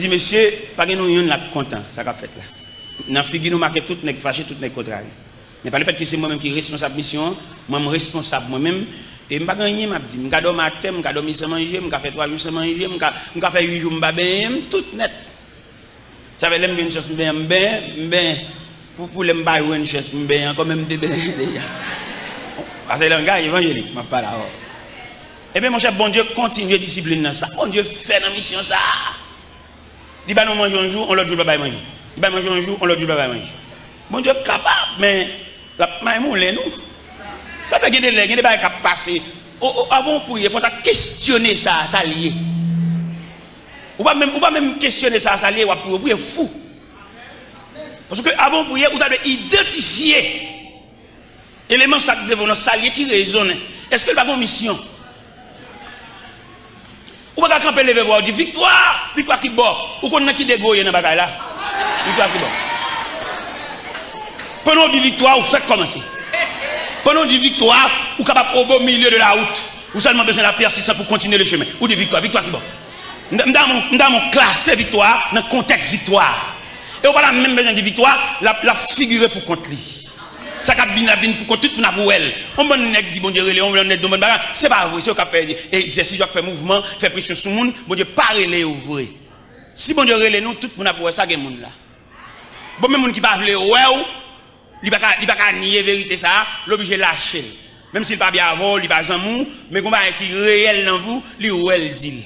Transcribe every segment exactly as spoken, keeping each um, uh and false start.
Di, mesye, pa gen nou youn la k kontan sa k ap fèt la. Nan figi nou make tout nèg fache, tout nèg kontrarye. Men pa lefètke se mwen menm ki responsab misyon an, mwen m responsab mwen menm, e m pa gen anyen m ap di. M ka dòmi atè, m ka dòmi san manje, m ka fè twa jou san manje, m ka, m ka fè uit jou m pa benyen, m tout nèt. Sa fè lè m jwenn chans m benyen, m benyen, m benyen. Pou, pou lè m pa jwenn chans pou m benyen ankò, men m te benyen deja. Pase langaj evanjelik, m ap pale avè w. Ebyen, monchè, Bondye kontinye disiplin nan. Sa Bondye fè nan misyon sa a. Li ba nou manje yon jou, yon lòt jou l pa bay manje. Li bay manje yon jou, yon lòt jou l pa bay manje. Bondye kapab, men l ap maymoulen nou. Sa fè gen de lè, gen de bagay k ap pase. O, o, avan w priye, fò w ta kesyone sa, sa l ye. Ou pa menm, ou pa menm kesyone sa, sa l ye, w ap priye, w priye fou. Paske avan w priye, ou ta dwe idantifye eleman sa k devan w nan, sa l ye ki rezonnen. Èske l pa gen yon misyon? Ou pa ka kanpe leve vwa w di, "Viktwa! Viktwa ki bò?" Ou konn nan ki degre w ye nan bagay la? Viktwa ki bò? Pandan w di viktwa, ou fèk kòmanse. Pandan w di viktwa, ou kapab au beau milieu de la route. Ou sèlman bezwen la pèsistan pou kontinye le chemen. Ou di viktwa, viktwa ki bò? M ta, m ta, m ta klase viktwa nan kontèks viktwa. E ou pa ta menm bezwen di viktwa, l ap, l ap figire pou kont li. Sa k ap vin, ap vin pou kont tout moun ap wè l. Yon bann nèg di Bondye rele, yon bann nèg di yon bann bagay. Se pa vre, se yo k ap fè egzèsis, yo k ap fè mouvman, fè presyon sou moun. Bondye pa rele yo vre. Si Bondye rele nou, tout moun ap wè sa gen moun la. Bon, men moun ki pa vle wè w, li pa ka, li pa ka nye verite sa a, l oblije lache l. Menm si l pa byen avè w, li pa zanmi w, men gen yon bagay ki reyèl nan vi w, li wè l di l.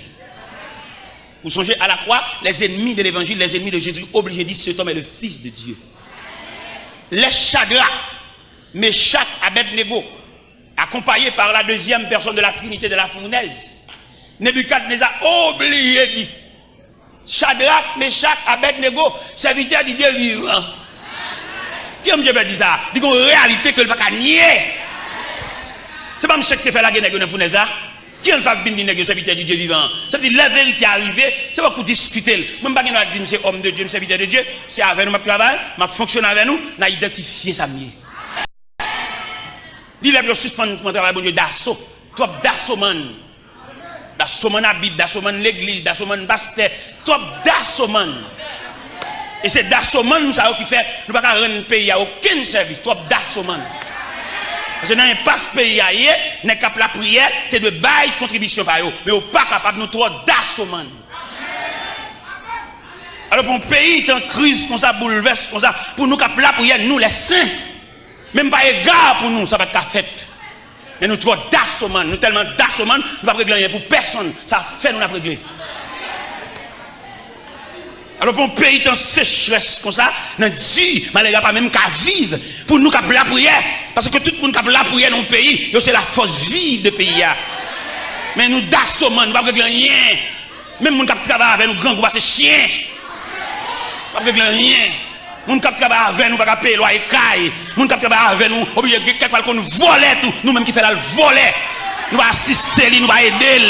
Ou sonje, à la croix, les ennemis de l'évangile, les ennemis de Jésus, obligé di, "Cet homme est le Fils de Dieu." Lè Chadrak, Mechak, Abèdnego, accompagné par la deuxième personne de la Trinité de la fournaise, Nebikadneza oblije di, "Chadrak, Mechak, Abèdnego, sèvitè di Dye vivan." Ki an Dye pè di sa? Li gen yon reyalite ke l pa ka nye. Se pa misye ki te fè lage nèg yo nan founèz la? Ki an l fè ap vin di nèg yo sèvitè di Dye vivan an? Sa vle di, lè verite a rive, se pa pou diskite l. Mwen, m pa gen dwa di m se òm de Dye, m sèvitè de Dye. Se avè nou m ap travay, m ap fonksyone avè nou, n a idantifye sa m ye. Li lè pou yo sispann pran travay Bondye daso. Twòp dasomann. Dasomann abit, dasomann legliz, dasomann pastè. Twòp dasomann. E se dasomann sa yo ki fè nou pa ka rann peyi a okenn sèvis. Twòp dasomann. Paske nan enpas peyi a ye, nèg k ap lapriyè te dwe bay kontribisyon pa yo. Men yo pa kapab, nou twò dasomann. Alò, pou yon peyi te an kriz konsa, boulvès konsa, pou nou k ap lapriyè, nou lèsen, menm pa ega pou nou, sa pa t ka fèt. Men nou twò dasomann, nou tèlman dasomann, nou p ap regle anyen pou pèsonn. Sa fè nou n ap regle. Alò, pou yon peyi te an sechrès konsa, nan di, malere a pa menm ka viv, pou nou k ap lapriyè, paske tout moun k ap lapriyè nan yon peyi, yo se lafòs viv de peyi a. Men nou dasomann, nou p ap regle anyen. Menm moun k ap travay avè nou grangou pase chen. P ap regle anyen. Moun k ap travay avè nou pa ka peye lwaye kay. Moun k ap travay avè nou oblije gen kèk fwa l konn vòlè tou. Nou menm ki fè l al vòlè. Nou pa asiste li, nou pa ede l.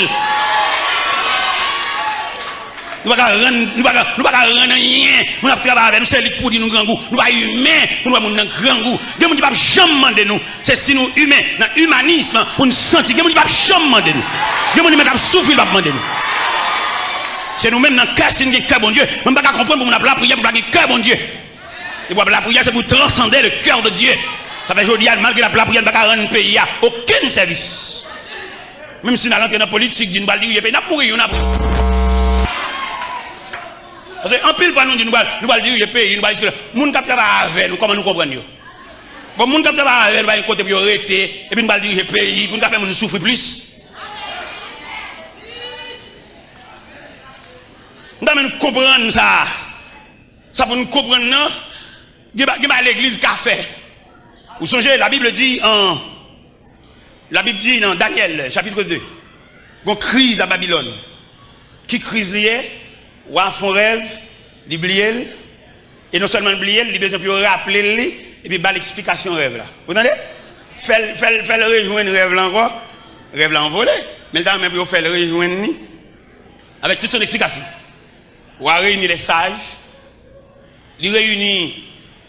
Nou pa ka rann, nou pa ka, nou pa ka rann anyen. Moun ap travay avè nou, se li k pou di nou grangou. Nou pa imen pou nou wè moun nan grangou. Gen moun ki p ap janm mande nou. Se si nou imen, nan imanism, pou n santi. Gen moun ki p ap janm mande nou. Gen moun li menm k ap soufri, li p ap mande nou. Se nou menm nan kè, si n gen kè Bondye. Mwen, m pa ka konprann pou moun ap lapriyè, pou l pa gen kè Bondye. E pou ap lapriyè, se pou transande le cœur de Dieu. Sa fè jodi a, malgre n ap lapriyè, n pa ka rann peyi a okenn sèvis. Menm si n al antre nan politik, di n pral dirije peyi, n ap mouri youn apre. Paske anpil fwa nou di nou pral, nou pral dirije peyi, nou pral isi la. Moun k ap travay avè nou, kòman nou konprann yo? Bon, moun k ap travay avè nou pa gen kote pou yo rete, epi nou pral dirije peyi, pou nou ka fè moun soufri plis. M ta renmen nou konprann sa. Sa pou nou konprann nan, gen ba-, gen bagay legliz ka fè. Ou sonje, la Bible di an, la Bib di nan Danyèl, chapitre de, gon kriz a Babilòn. Ki kriz li ye? Wa a fè yon rèv, li bliye l, e non sèlman l bliye l, li bezwen pou yo raple l li, epi ba l eksplikasyon rèv la. Ou tande? Fè l, fè l, fè l rejwenn rèv la ankò. Rèv la anvole, men l ta renmen pou yo fè l rejwenn li avèk tout son eksplikasyon. Wa reyini lè saj, li reyini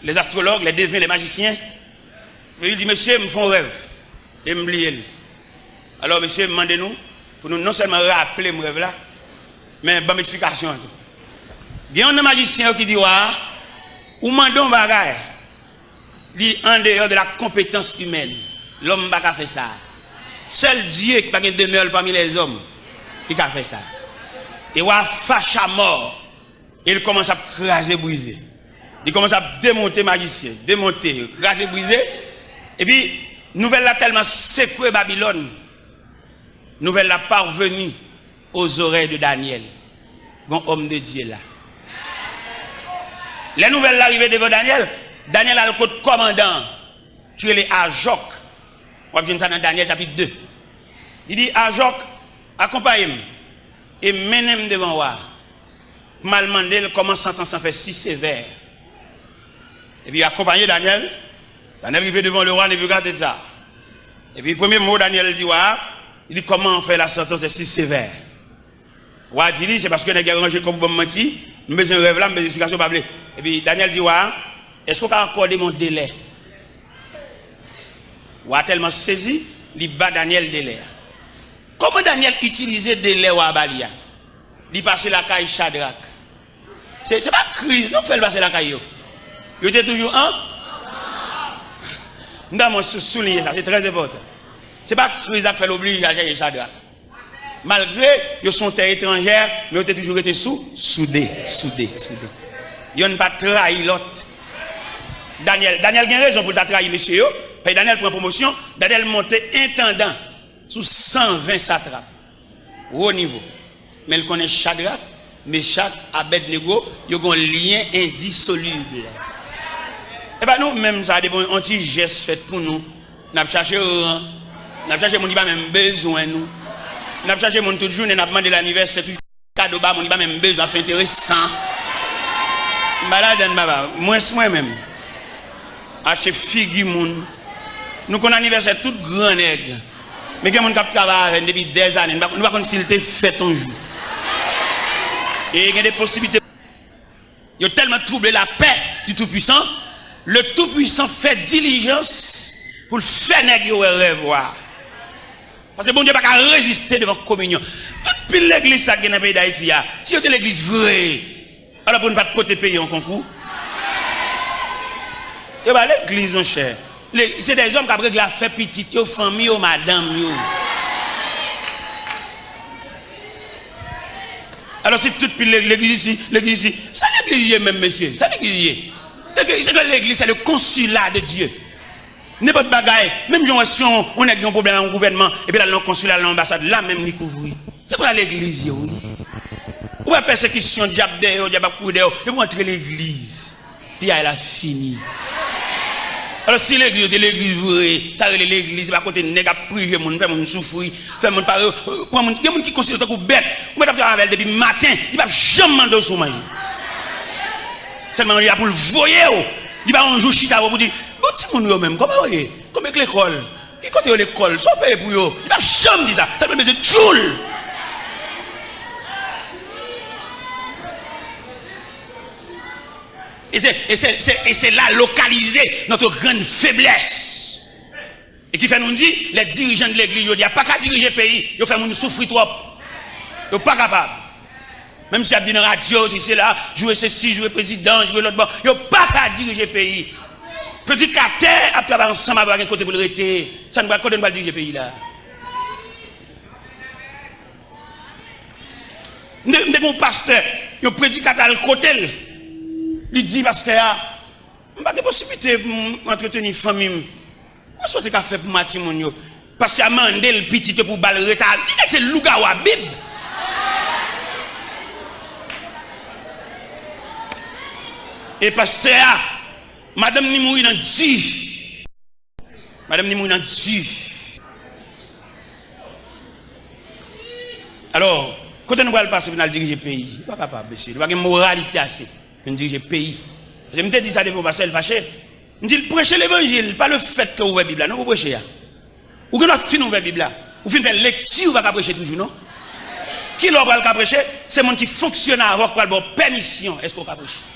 lè zastrològ, lè deven, lè majisyen. Li di, "Mesye, m fè yon rèv e m bliye l. Alò, mesye, m mande nou pou nou non sèlman raple m rèv la, men ban m eksplikasyon an tou." Gen youn nan majisyen yo ki di wa a, ou mande yon bagay, li andeyò de la konpetans imèn. Lòm pa ka fè sa. Sèl Dye ki pa gen demè l pami lèzòm ki ka fè sa. E wa a fache amò, e l kòmanse ap kraze brize. Li kòmanse ap demonte majisyen, demonte, kraze brize. Epi, nouvèl la tèlman sekwe Babilòn, nouvèl la parveni aux oreilles de Daniel. Gon homme de Dieu la. Lè nouvèl la rive devan Daniel, Daniel al kot kòmandan an, ki rele Ajòk. W ap jwenn sa nan Daniel chapit de. Li di, Ajòk, akonpaye m e mennen m devan wa a. Pou m al mande l kòman santans lan fè si sevè. Epi yo akonpaye Daniel. Daniel rive devan lewa Nebikadneza. Epi premye mo Daniel di wa a, li di, kòman fè la santans est si sévère? Wa a di li, se paske nèg yo ranje kò pou ban m manti, m bezwen rèv la, m bezwen eksplikasyon, pa vle. Epi Daniel di wa a, èske w ka akòde m yon delè? Wa a tèlman sezi, li ba Daniel delè a. Kòman Daniel itilize delè wa a ba li a? Li pase lakay Chadrak. Se, se pa kriz non k fè l pase lakay yo. Yo te toujou an. M ta mwen sou, souliye sa, se trè enpòtan. Se pa kriz la k fè l oblije al chèche Chadrak. Malgre yo se yon tè etranjè, men yo te toujou rete sou, soude, soude, soude. Yonn pa trayi lòt. Daniel, Daniel gen rezon pou l ta trayi mesye yo. Paske Daniel pran pwomosyon, Daniel monte entandan sou san ven satrap. Wo nivo. Men l konnen Chadrak, Mechak, Abèdnego, yo gen yon lyen endisolib. E pa nou menm sa, depi yon ti jès fèt pou nou, n ap chache ran, n ap chache moun ki pa menm bezwen nou. N ap chache moun tout jounen, n ap mande l anivèsè, tout kado ba moun ki pa menm bezwen, ap fè enteresan. M pa ladann, papa. Mwens mwen menm. Achte figi moun. Nou konn anivèsè tout gran nèg. Men gen moun k ap travay avè n depi dèzane, nou pa, nou pa konn si l te fèt yon jou. E gen de posiblite. Yo tèlman trouble la paix du Tout-Puissant, le Tout-Puissant fè dilijans pou l fè nèg yo wè rèv wa a. Paske Bondye pa ka reziste devan kominyon. Tout pil legliz sa k gen nan peyi Dayiti a, si yo te legliz vre, alò pou n pa t pote peyi an konkou. Yo pa legliz, monchè. Le, se dèzòm k ap regle afè pitit yo, fanmi yo, madanm yo. Alò, si tout pil le-, legliz isi, legliz isi, sa legliz ye menm, mesye? Sa legliz ye? Se ke, se ke legliz, se le konsilan de Dye. Nenpòt bagay, menm jan w wè si yon, yon nèg gen yon pwoblèm ak yon gouvènman, epi l al nan yon konsilan, al nan yon anbasad, la menm li kouvri. Se konsa legliz ye, wi. Ou wè pèsekisyon, dyab dèyè w, dyab ap kouri dèyè w, depi w antre legliz, piyay la fini. Alò, si legliz yo te legliz vre, sa rele legliz, se pa kote nèg ap prive moun, fè moun soufri, fè moun pa, pran moun, gen moun ki konsidere w tankou bèt, ou mèt ap travay avè l depi maten, li p ap janm mande w si w manje. Sèlman li la pou l voye w, li pa yon jou chita pou di, bon, timoun yo menm, kòman yo ye? Kòman k lekòl? Ki kote yo lekòl? Sa w peye pou yo? Li p ap janm di sa. Sa l bezwen tchoul. E se, e se, se, e se la lokalize notre grande faiblesse. E ki fè nou di, lè dirijan de legliz jodi a pa ka dirije peyi, yo fè moun soufri twòp. Yo pa kapab. Menm si y ap di nan radyo, si se la, joure sesi, joure prezidan, joure lòt bò, yo pa ka dirije peyi. Predikatè ap travay ansanm avè w, pa gen kote pou l rete. Sa n pral, kote n pral dirije peyi la? M te, m te gen yon pastè, yon predikatè al kote l. Li di pastè a, m pa gen posiblite pou m antreteni fanmi m. Kisa w te ka fè pou m ak timoun yo? Pastè a mande l pitit yo pou ba l reta. Li nèg se lougawou a Bib. E pastè a, madanm ni mouri nan di. Madanm ni mouri nan di. Alò, kote nou pral pase pou n al dirije peyi? Nou pa kapab, mesye. Nou pa gen moralite ase pou n dirije peyi. Paske m te di sa devan yon pastè, l fache. M di l, preche levanjil, pa le fèt ke w ouvè Bib la, non, pou preche a. Ou gen dwa fin ouvè Bib la. Ou fin fè lekti, ou pa ka preche toujou, non. Kilè w pral ka preche? Se moun ki fonksyone avè w k pral ba w pèmisyon. Èske w ka preche?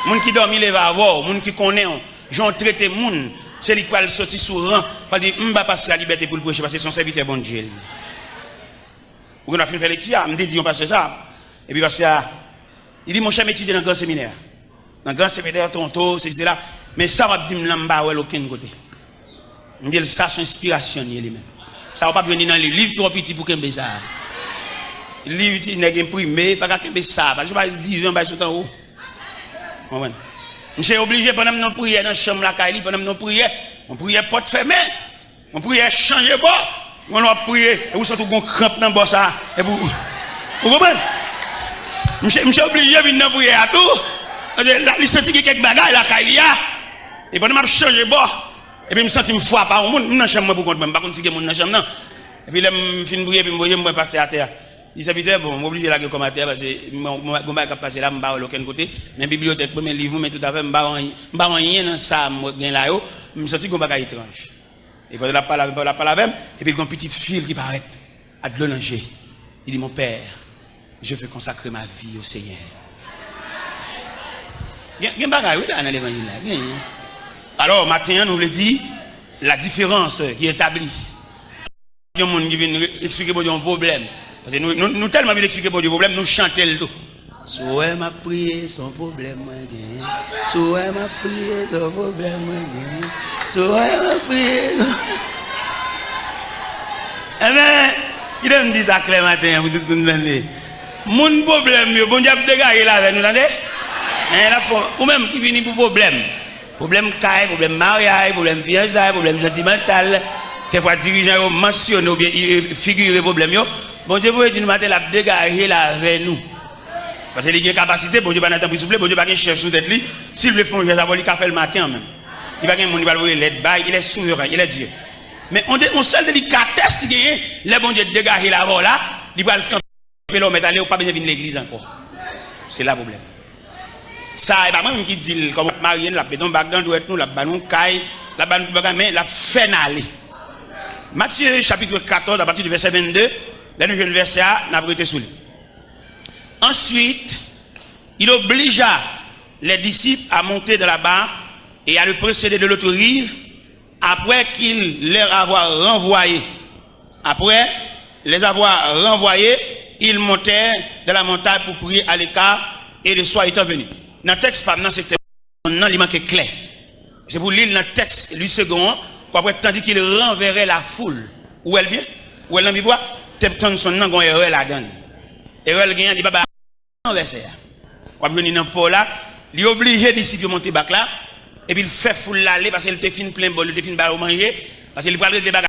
Moun ki dòmi leve avè w, moun ki konnen w, jan w trete moun, se li k pral soti sou ran, pral di, m ba pastè a libète pou l preche, paske se yon sèvitè Bondye l ye. Ou gen dwa fin fè lekti a, m te di yon pastè sa, epi pastè a, Li di, monchè, m etidye nan gran seminè. Nan gran seminè, Toronto, sesi, sela. Men sa w ap di m lan, m pa wè l okenn kote. M di l, sa se yon enspirasyon li ye li menm. Sa w p ap jwenn li nan liv. Liv twò piti pou kenbe sa. Liv ti nèg enprime, pa ka kenbe sa. Pa jwenn bay diven, bay sot anwo. Konprann? Misye oblije, pandan m nan priyè nan chanm lakay li, pandan m nan priyè, yon priyè pòt fèmen. Yon priyè chanje bò. Yon lè w ap priye, epi w santi w gon kranp nan bò sa. Epi w, ou konprann? Misye, misye oblije vin nan priyè a tou. Paske la, li santi gen kèk bagay lakay li a. E pandan m ap chanje bò, epi m santi m frape a yon moun, m nan chanm mwen pou kont mwen, m pa konn si gen moun nan chanm nan. Epi lè m fin priye, epi m voye, m wè pastè atè a. Li, sèvitè, bon, m oblije lage kò m atè a, paske m, m, gon bagay k ap pase la, m pa wè l okenn kote. Men bibliyotèk mwen, men liv mwen, men tout afè m, m pa wè anyen, m pa wè anyen nan sa m gen la yo. M santi gon bagay etranj. E pandan l ap pale avè m, pandan l ap pale avè m, epi l gon pitit fi l ki parèt ak dlo nan je. Li di, mon père, je veux consacrer ma vie au Seigneur. Gen, gen bagay, wi, la, nan levanjil la. Gen. Alò, maten an, nou vle di, la différence qui est établie. Yon moun ki vin re-, eksplike Bondye yon pwoblèm. Paske nou, nou, nou tèlman vin eksplike Bondye pwoblèm, nou chante l tou. Si w wè m ap priye, se yon pwoblèm mwen genyen. Si w wè m ap priye, se yon pwoblèm mwen genyen. Si w wè m ap priye, se... Enben, kite m di sa klè maten an pou tout moun tande. Moun pwoblèm yo, Bondye ap degaje l avè nou, tande? Enben, l ap fè, ou menm ki vini pou pwoblèm. Pwoblèm kay, pwoblèm maryaj, pwoblèm fiyansay, pwoblèm santimantal. Kèkfwa dirijan yo mansyone oubyen i, i figire pwoblèm yo. Bondye voye di nou maten, l ap degaje l avè nou. Paske li gen kapasite, Bondye pa nan tanpri souple, Bondye pa gen chèf sou tèt li. Si l vle fè yon jès avè w, li ka fè l maten an menm. Li pa gen moun, li pral voye lèt bay, il est souverain, il est Dieu. Men on, de, on sèl delikatès li genyen, lè Bondye degaje l avè w la, li pral kanpe lè w mèt ale, ou pa bezwen vin legliz ankò. Se la pwoblèm. Sa, e pa mwen menm ki di l, kòman w ap marye n, l ap mete yon bag nan dwèt nou, l ap ba nou kay, l ap ba nou tout bagay, men l ap fè n ale. Matye chapit katòz, apati de vèsè vennde, lè nou jwenn vèsè a, n ap rete sou li. Ensuite, il obligea les disciples à monter dans la barque et à le précéder de l'autre rive, après qu'il leur avoir renvoyé. Après les avoir renvoyés, ils montèrent dans la montagne pour prier à l'écart, et le soir étant venu. Nan tèks pa m nan, se tèks nan, li manke klè. Se pou li l nan tèks Louis Segond an, pou apre, tandis qu'il renverrait la foule. Ou wè l byen? Ou wè l nan Bib la? Tèks Thompson nan gon erè ladan l. Erè l genyen, li pa ba nan vèsè a. W ap jwenn li nan pò la, li oblije disip yo monte bak la, epi l fè foul la ale, paske l te fin plen bòl, li te fin ba yo manje, paske li pral regle bagay.